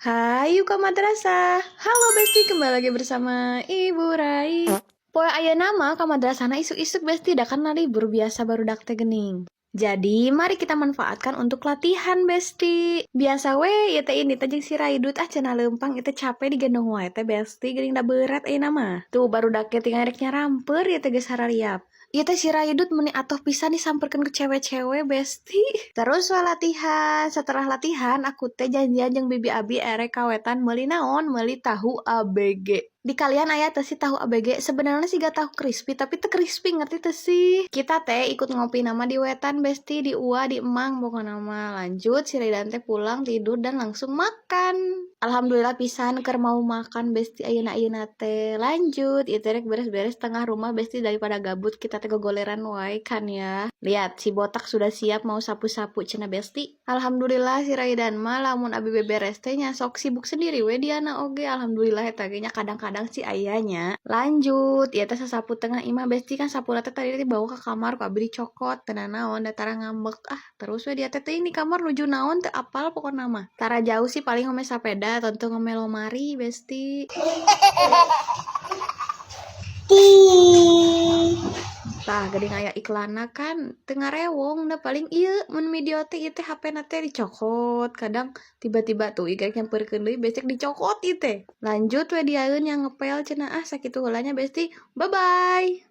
Hayu ka madrasah. Halo Besti, kembali lagi bersama Ibu Rai. Poe ayeuna mah ka madrasahna isuk-isuk, Besti, da kan libur biasa barudak teh geuning. Jadi, mari kita manfaatkan untuk latihan, Besti. Biasa we, ieu teh ini teh jeung si Raidut ah cenah leumpang itu capek digendong wae teh, Besti, geuning da berat ayeuna mah. Tuh barudak ge tinggal rek nyaramper ieu teh geus harariap. Ieu teh si Raidut meni atoh pisan disamperkeun ke cewek-cewek, Besti. Terus we latihan. Setelah latihan, aku teh janjian jeung Bibi Abi erek ka wetan meuli naon? Meuli tahu ABG. Di kalian aya teu sih tahu ABG? Sebenarnya sih gak tahu crispy, tapi teu crispy, ngerti teu sih? Kita teh ikut ngopi nama di wetan, Besti, di Ua, di Emang pokokna mah. Lanjut si Raidan teh pulang tidur dan langsung makan. Alhamdulillah pisan keur mau makan, Besti, ayeuna-ayeuna teh. Lanjut, ieu teh rek beres-beres tengah rumah, Besti, daripada gabut kita teh gogoleran wae kan ya. Lihat si botak sudah siap mau sapu-sapu cenah, Besti. Alhamdulillah si Raidan mah lamun abi beberes teh nya sok sibuk sendiri we diana oge. Alhamdulillah eta ge nya, kadang-kadang sih ayahnya. Lanjut, ieu teh sasapu tengah imah, Besti, kan sapuna teh tadi dibawa ke kamar ku abi dicokot teu naon da tara ngambek ah. Terus we dia teh teuing di kamar nuju naon, teu apal pokona mah. Tara jauh sih, paling ngome sapeda tentu ngome lomari, Besti. Ti. Tah geuning aya iklanna kan teu ngarewong da paling ieu mun video teh ieu teh HP na teh dicokot, kadang tiba-tiba tuh ieu nyamperkeun deui besek dicokot ieu teh. Lanjut we diaeun yang ngepel cenah. Ah, sakitu heula nya, Besti. Bye bye.